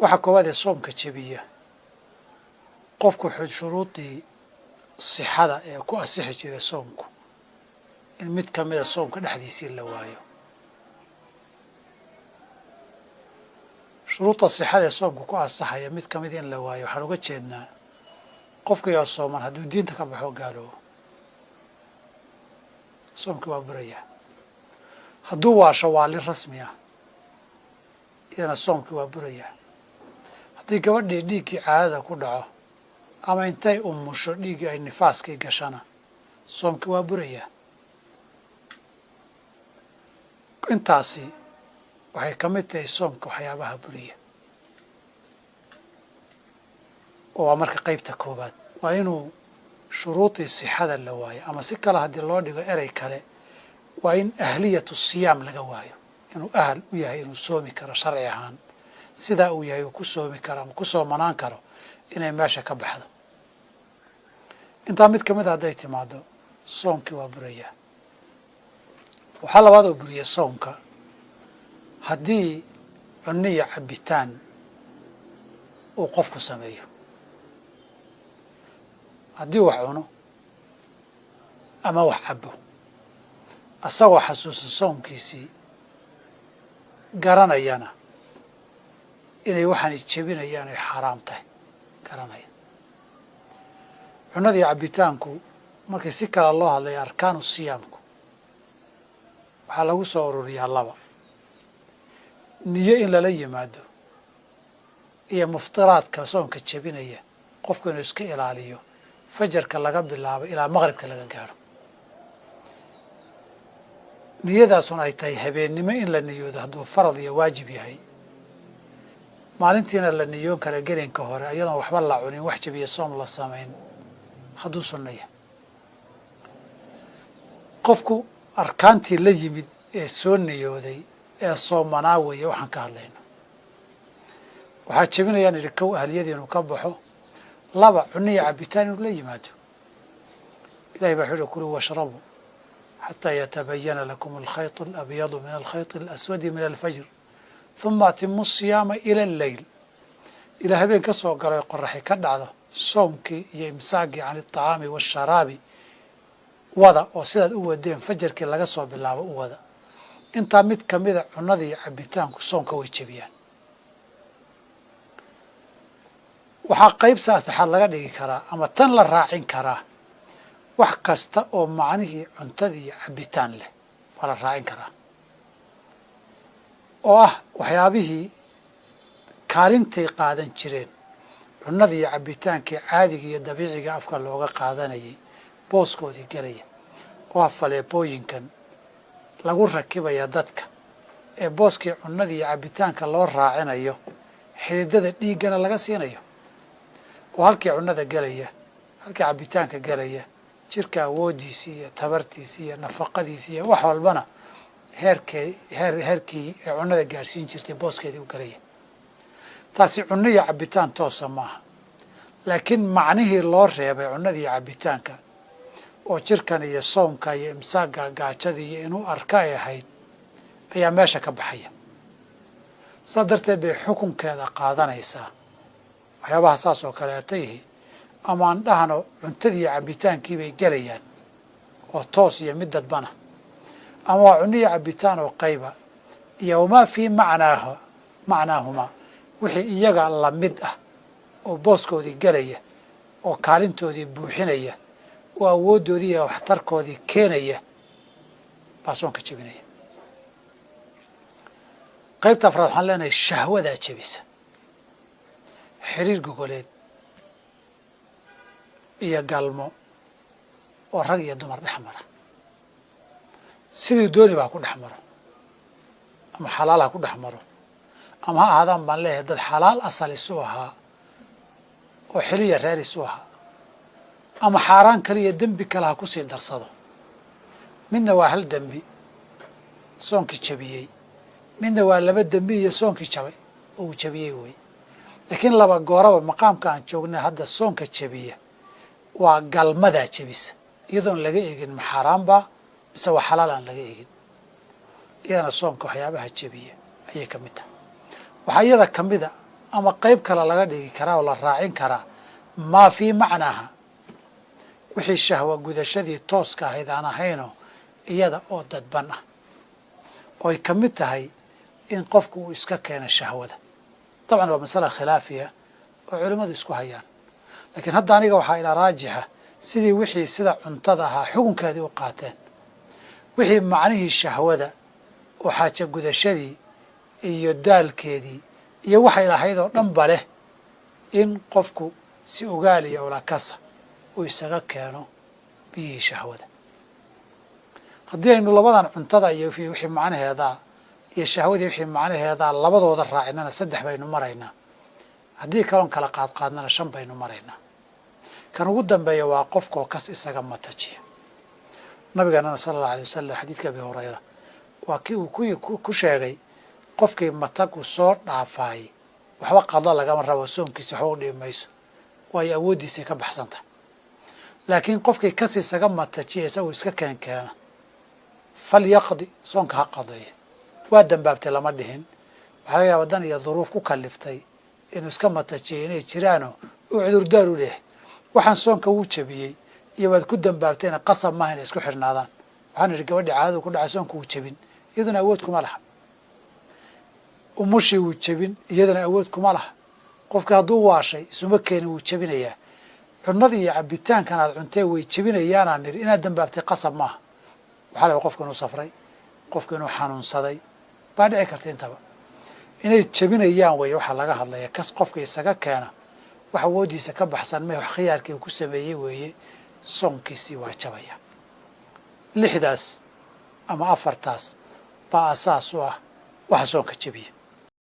Waxa koowaad ee soomka jebiya, qofku shuruudii sixada ee ku asixi jiray soomku in mid ka mida soomka dhexdiisii la waayo. Shuruudda sixada ee soomka ku asaxaya mid ka mida in la waayo waxaan uga jeednaa qofka yaa sooman hadduu diinta ka baxo, gaaloobo, soomkii waa burayaa. Hadduu waasho waalli rasmi ah, iyadana soomkii waa burayaa. Haddii gabadhii dhiiggii caadada ku dhaco ama intay umusho dhiiggii ay nifaaskii gashana, soomkii waa burayaa. Intaasi waxay ka mid tahay soomka waxyaabaha buriya, oo waa marka qaybta koowaad waa inuu shuruudii sixada la waayo, ama si kale haddii loo dhigo, erey kale, waa in ahliyatu siyaam laga waayo, inuu ahal u yahay inuu soomi karo sharci ahaan, sidaa uu yahay uu ku soomi karo ama ku soomanaan karo, inay meesha ka baxdo. Intaa mid ka mid a hadday timaado, soomkii waa burayaa. Waxaa labaad oo buriya soomka haddii cunno iyo cabitaan uu qofku sameeyo. Haddii wax cuno ama wax cabo asagoo xasuusan soomkiisii, garanayana inay waxaan isjebinayaan, ay xaaraam tahay garanaya. Cunnada iyo cabitaanku, markii si kale loo hadlaya, arkaanu siyaamku waxaa lagu soo ururiyaa laba: niyo in lala yimaado iyo muftiraadka soomka jebinaya qofku inuu iska ilaaliyo fajarka laga bilaabo ilaa maqribka laga gaadho. Niyadaasuna ay tahay habeennimo in la niyoodo hadduu farad iyo waajib yahay, maalintiina la niyoon kara gelinka hore iyadoon waxba la cunin, wax jabiya soom la samayn, hadduu sunnaya. Qofku arkaantii la yimid ee soo niyooday ee soomanaa weeye waxaan ka hadlayno. Waxaa jebinayaan idhi: kow, ahliyadii inuu ka baxo; laba, cunno iyo cabitaan inuu la yimaado. Ilahay baa wuxuu uhi: "Kuluu washrabuu xataa yatabayana lakum alkhayط alabyadu min alkhayط alaswadi min alfajr, huma atimu asiyaama ila alleyl." Ilaa habeen ka soo galay, qoraxi ka dhacdo, soomkii iyo imsaagii can alطacaami waasharaabi wada, oo sidaad u wadeen fajarkii laga soo bilaabo u wada. Intaa mid kamida cunnada iyo cabitaanku soomka way jebiyaan. Waxaa qayb saddexaad laga dhigi karaa ama tan la raacin karaa wax kasta oo macnihii cuntada iyo cabitaan leh waa la raacin karaa, oo ah waxyaabihii kaalintay qaadan jireen cunnada iyo cabitaankii caadiga iyo dabiiciga afka looga qaadanayay booskoodii gelaya, oo ah faleebooyinkan lagu rakibaya dadka ee booskii cunnada iyo cabitaanka loo raacinayo, xididada dhiiggana laga siinayo, oo halkii cunnada gelaya, halkii cabitaanka gelaya, jirka awooddiisii iyo tabartiisii iyo nafaqadiisii iyo wax walbana heerkee heer heerkii ee cunnada gaadhsiin jirtay booskeedii u gelaya. Taasi cunno iyo cabitaan toosa maaha, laakiin macnihii loo reebay cunnada iyo cabitaanka oo jirkan iyo soomka iyo imsaagga gaajada iyo inuu arka ay ahayd ayaa meesha ka baxaya. Saas darteed bay xukunkeeda qaadanaysaa waxyaabaha saas oo kaleeta yihi, ama aan dhahno cuntadii iyo cabitaankii bay gelayaan oo toos iyo mid dadbana, ama waa cunno iyo cabitaan oo qayba iyo wamaa fii macnaaha macnaahumaa, wixii iyaga lamid ah oo booskoodii gelaya oo kaalintoodii buuxinaya oo awooddoodii iyo waxtarkoodii keenaya baa soonka jebinaya. Qaybta afraad waxaan leenahay shahwadaa jebisa. Xiriir gogoleed iyo galmo oo rag iyo dumar dhex mara, sidii dooni baa ku dhex maro, ama xalaal ha ku dhex maro ama ha ahaadaan baan leeyahay dad xalaal asal isu ahaa oo xiliya reer isu ahaa, ama xaaraan kaliya dembi kale ha kusii darsado. Midna waa hal dembi soonkii jabiyey, midna waa laba dembi iyo soonkii jabay oo uu jabiyey wey. Laakiin laba gooraba maqaamka aan joognay hadda soonka jabiya waa galmadaa jebisa, iyadoon laga eegin ma xaaraanba mise waa xalaal aan laga eegin. Iyadana soonka waxyaabaha jabiya ayay ka mid tahay. Waxaa iyada ka mida Ama qayb kale laga dhigi karaa oo la raacin karaa maa fii macnaaha, wixii shahwa gudashadii tooska ahayd aan ahaynoo iyada oo dadban ah, oo ay ka mid tahay in qofku uu iska keeno shahwada. Dabcan waa masala khilaafiya oo culimmadu isku hayaan, laakiin hadda aniga waxaa ila raajixa sidii wixii sida cuntada ahaa xukunkeedii u qaateen, wixii macnihii shahwada oo xaaja gudashadii iyo daalkeedii iyo waxay lahayd oo dhan ba leh, in qofku si ogaal iyo ulakasa uu isaga keeno biyihii shahwada. Haddii aynu labadan, cuntada iyo wixii macnaheedaa iyo shahwadii wixii macnaheedaa, labadooda raacinana, saddex baynu maraynaa. Haddii kaloon kala qaadqaadnana, shan baynu maraynaa. Kan ugu dambeeya waa qofkoo kas isaga matajiya. Nabigeenana sala allahu alay wasalam, xadiidka Abi Hurayra, waa kii uu ku sheegay qofkii matagu soo dhaafaayey waxba qadlo lagama rabo, soomkiisa waxba u dhibi mayso, waayo awooddiisay ka baxsan tahay. Laakiin qofkii kas isaga matajiya, isagoo iska keenkeena, falyaqdi, soonka ha qadeeya. Waa dambaabtay lama dhihin. Waxaa laga yaaba dan iyo duruuf ku kaliftay inuu iska matajiyay inay jiraano uu cudurdaar u leeyahay. Waxaan soonka wuu jabiyey iyo waad ku dambaabtayna qasab maaha inay isku xidhnaadaan. Waxaan idhi gabadhii caadadu ku dhacay soonka wuu jabin, iyaduna awood kuma laha. Umushii wuu jabin, iyadana awood kuma laha. Qofki hadduu waashay isuma keenin, wuu jabinayaa. Cunadii iyo cabitaankan aad cuntee way jabinayaanaan nidhi, inaad dambaabtay qasab maaha. Waxaa la qofku inuu safray, qofku inuu xanuunsaday baa dhici karta. Intaba inay jabinayaan wey waxaa laga hadlaya. Kas qofka isaga keena wax awooddiisa ka baxsan me, wax khiyaarkii uu ku sameeyey weeye, soonkiisii waa jabaya. Lixdaas ama afartaas baa asaas u ah waxa soonka jabiya.